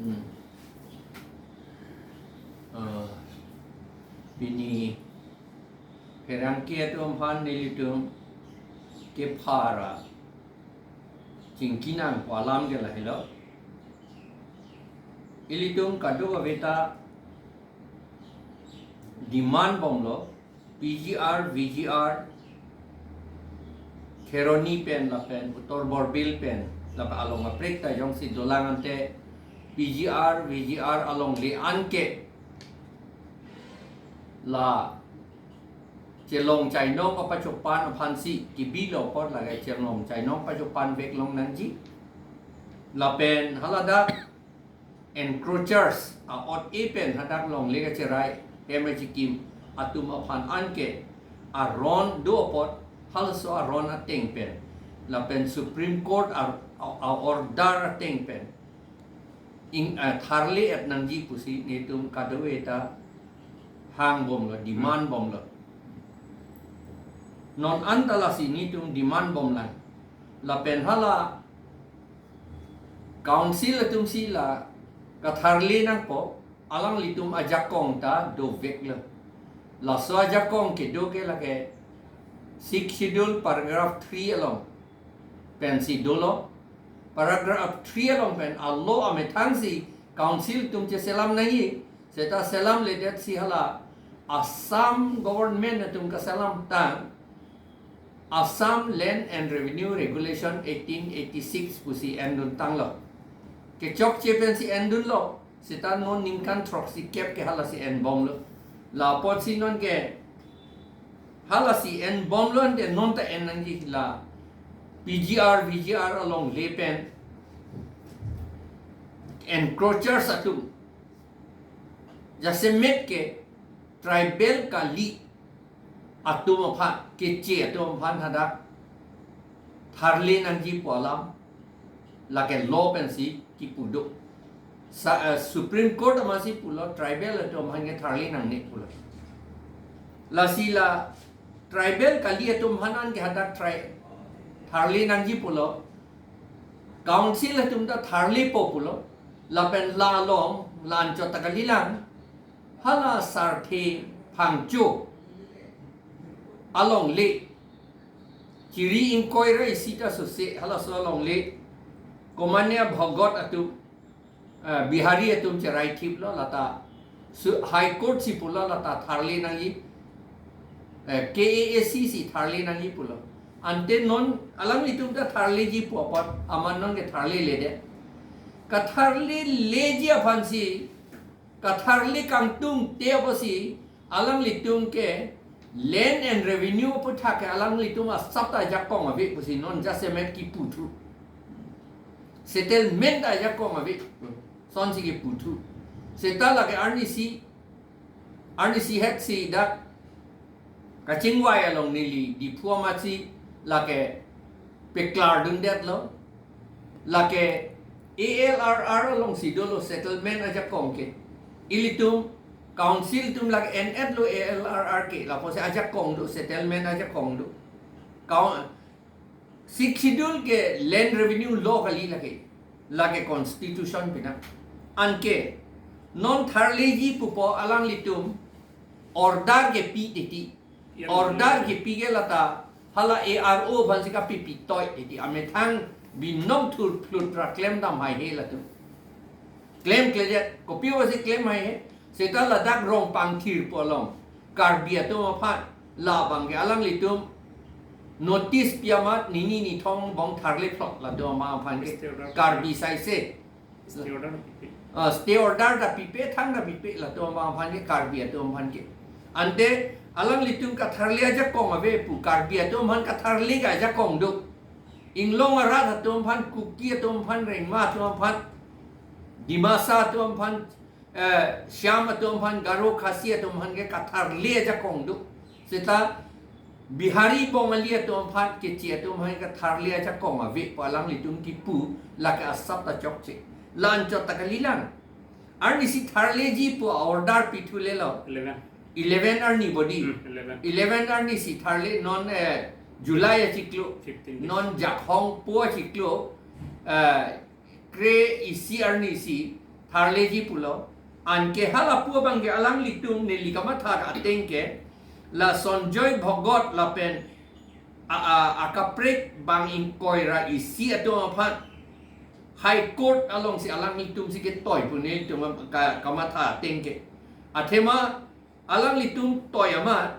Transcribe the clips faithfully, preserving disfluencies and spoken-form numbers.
Hmm. Ah, pini pherangke atum aphan nelitum kephara chingki nangpo alam ke lahelo. Ilitum kadokave ta demand bomlo, P G R, V G R, Kheroni pen lapen Uttar Borbil pen lapen along aprek ta jongsi dolang ante P G R, V G R alongle anke la chelong chainong kapachopan aphansi kebilo apot lake chelong chainong pachopan vek long nangji. Lapen haladak encroachers a-ot-e pen hadak longle kacherai hem achikim atum aphan anke aron do apot, halaso aron ateng pen lapen Supreme Court a, a, a-order ateng pen ing, a, tharle et nangji pusi netum kadokave ta hang bomlo, demand bomlo. Non anta lasi netum demand bomlang. Lapen hala council atumsi la katharle nangpo, alanglitum ajakong ta doveklo. Laso ajakong kedo ke lake Sixth Schedule paragraph three along pensi dolo. Paragraph three along pen a-law amethangsi council atum cheselam nangji, seta selamledetsi hala Assam government atum kaselam tang Assam Land and Revenue Regulation eighteen eighty-six pusi endun tanglo. Kechokche pensi endunlo, seta non ningkan throksi kep ke halasi enbomlo. La apotsi nonke halasi enbomlo ante non ta en nangji la P G R, V G R alongle pen encroachers atum jasemet ke tribal kali atum aphan, keche atum aphan hadak tharle nangji pu alam lake law pensi kipu do. Sa, eh, Supreme Court amatsi pulo tribal atum aphan ke tharle nangne pulo. Lasi la tribal kali atum aphan anke hadak tri-, tharle nangji pulo. Council atum ta tharlepo pulo. Lapen la along, la anchot ta kalilang. Hala Sarthe Phangcho alongle, Chiri ingkoi ra isi ta sose, halaso alongle, Komania Bhogot atum, eh, Bihari atum cherai thiplo lata, su-, High Court si pulo lata tharle nangji, eh, K A A C si tharle nangji pulo. Ante non alanglitum ta tharleji pu apot, amat nonke tharleledet. Katharleleji aphansi, katharle kangtungte apotsi, alanglitum ke Land and Revenue aputhak ke alanglitum asap ta ajakong ave pusi non jasemet kiputhu. Settlement ta ajakong ave, sonsi kiputhu. Seta lake arnisi, arnisi hetsi dak kachingvai along neli Diphu amatsi lake peklardundetlo. Lake A L R R alongsi dolo settlement ajakong ke. Ilitum council atum lake en-etlo A L R R ke, lapusi ajakong do, settlement ajakong do. Kau-, Sixth Schedule ke land revenue law kali lake, lake constitution pinang. Anke non tharleji pupo alanglitum order kepi titi. Order kepi ke lata hala A R O aphansi kapipi toi titi, amethang binong thur phlut ra klemdam haihe latum. Klemkledet, kopi apotsi klem haihe? Seta ladak Rongpangthir pu along Karbi atum aphan labang ke alanglitum notice pi amat nini nithong angbong tharlephlot latum abang aphan ke. Stay order. Karbi saise. Stay order pipe. Ah, stay order ta pipe, thang ta pipe latum abang aphan ke, Karbi atum aphan ke. Ante alanglitum katharle ajakong ave pu, Karbi atum aphan katharle ke ajakong do. Inglong arat atum aphan, Kuki atum aphan, Rengma atum aphan, Dimasa atum aphan, eh, Shyam atum aphan, Garo Khasi atum aphan ke katharle ajakong do. Seta Bihari Bongali atum aphan, Keche atum aphan katharle ajakong ave pu alanglitum kipu, lake asap ta chokche. La anchot ta kalilang. Arnisi tharleji pu order pithulelo. Eleven. Eleven arni bodi. Hmm, eleven. Eleven arnisi tharle, non, eh, July achiklo. Fifteen days. Non Jakhong po achiklo, eh, kre-isi arnisi tharleji pulo. Anke halapu abang ke alanglitum neli kamatha ateng ke la Sanjoy Bhagat lapen a, a, akaprek bang ingkoi ra isi atum aphan High Court alongsi alanglitum si ketoi pu nelitum ka, kamatha ateng ke. Athema alanglitum toi amat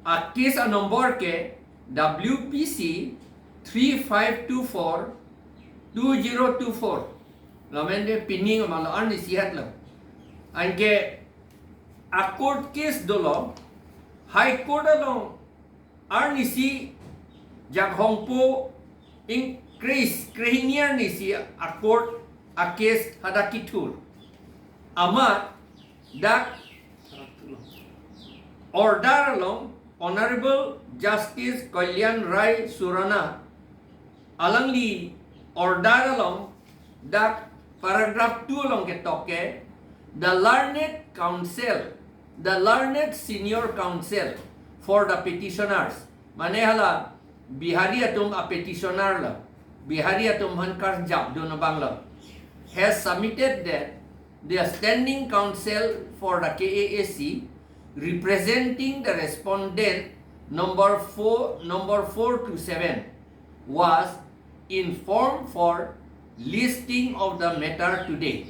a case a number ke W P C three five two four two zero two four. Lamen de pining amalo arnisi hat lo. Anke a court case dolo, High Court along arnisi Jakhongpo ingkris krehini arnisi a court a case hadak kethur. Amat dak order along Honorable Justice Kalyan Rai Surana alangli order along dak paragraph two along ketok ke, the learned counsel, the learned senior counsel for the petitioners, mane hala Bihari atum a petitioner lo, Bihari atum aphan karjap dun abang lo, has submitted that the standing counsel for the K A A C representing the respondent number four, number four to seven was informed for listing of the matter today.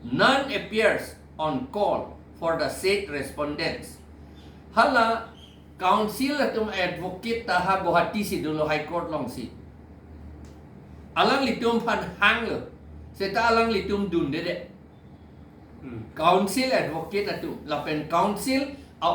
None appears on call for the said respondents. Hala counsel atum advocate ta ha Guwahati si dolo, High Court alongsi. Alanglitum aphan hanglo. Seta alanglitum dunde de. Hmm. Counsel advocate atum lapen counsel a